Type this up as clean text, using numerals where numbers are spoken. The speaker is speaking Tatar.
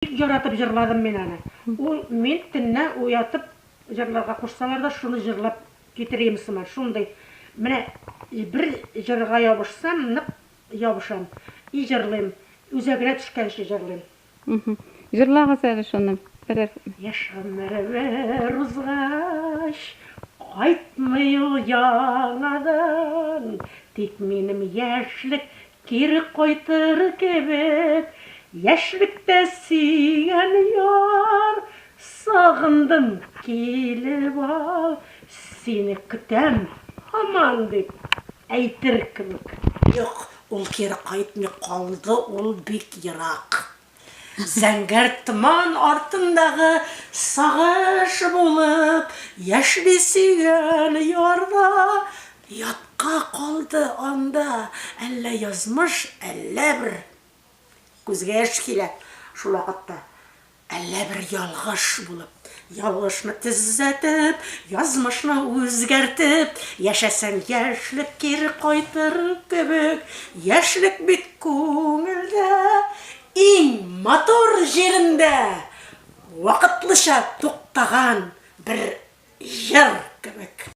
Бик яратып җырладым мин аны. Ул мин төнлә уятып җырларга кушсалар да, шуны җырлап китерим сыман. Шундый. Менә бер җырга ябышсам, нык ябышам. И җырлыйм. Үзәгенә төшкәнче җырлыйм. Җырлагыз әле шуны берәр. Яшь гомер бер узгач, кайтмый ул яңадан. Тик минем яшьлек Кире кайтыр кебек, яшьлектә сөйгән яр, Сагындым, килеп ал, сине көтәм һаман, дип әйтер кебек. Юк, ул кире кайтмый, калды ул бик ерак. Зәңгәр томан артындагы сагыш булып яшьли сөйгән ярда ятка калды анда әллә язмыш, әллә бер күзгә яшь килә шул вакытта. Әллә бер ялгыш булып, ялгышны төзәтеп, язмышны үзгәртеп, яшәсәң яшьлек кире кайтыр кебек, яшьлек бит күңелдә, иң матур җирендә вакытлыча туктаган бер җыр кебек.